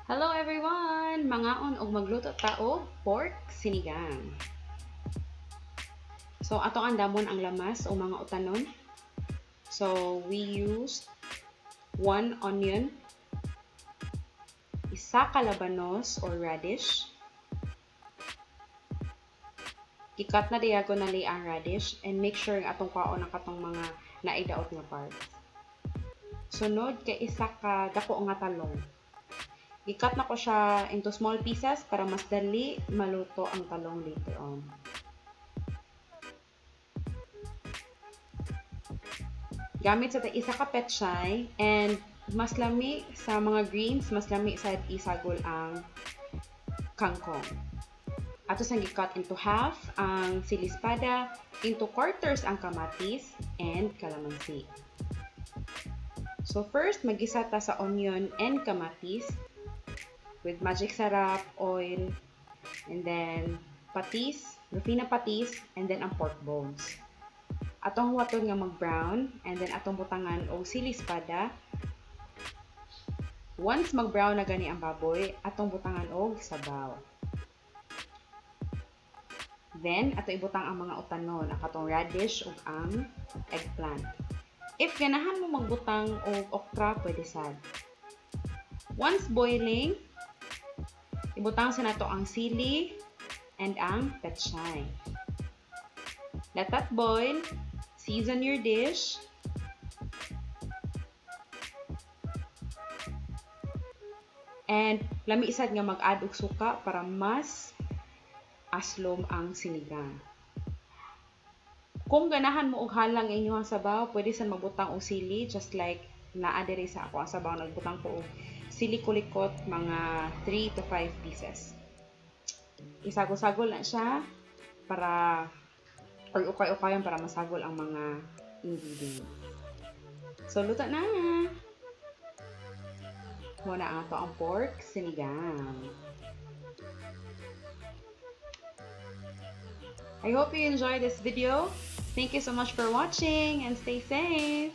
Hello everyone! Mangaon og magluto ta og pork sinigang. So ato andamon ang lamas o mga utanon. So we used 1 onion, isa ka labanos or radish. I-cut na diagonally ang radish and make sure nga atong kwaon ang katong mga naidaot nga parts. Sunod kay isa ka dako nga talong. I-cut na ko siya into small pieces para mas dali maluto ang talong later on. Gamit sa isa ka pechay and mas lami sa mga greens, mas lami sad isagol ang kangkong. Ato sang gi-cut into half ang sili espada, into quarters ang kamatis and kalamansi. So first, magisa ta sa onion and kamatis with magic sarap, oil, and then patis, rufina patis, and then ang pork bones. Atong huwaton nga mag-brown, and then atong butangan og sili espada. Once mag-brown na gani ang baboy, atong butangan og sabaw. Then, ato ibutang ang mga utanon, ang katong radish ug ang eggplant. If ganahan mo magbutang og okra, pwede sad. Once boiling, ibutang sa nato ang sili and ang pechay. Let that boil. Season your dish. And lami sad nga mag-add og suka para mas aslom ang sinigang. Kung ganahan mo og halang inyong sabaw, pwede sad magbutang og sili, just like naa diri sa ako ang sabaw, nagbutang ko og sili kulikot mga 3 to 5 pieces. Isagol-sagol na siya para or ukay-ukayan para masagol ang mga ingredients. So luto na. Muna ang ato ang pork sinigang. I hope you enjoyed this video. Thank you so much for watching and stay safe.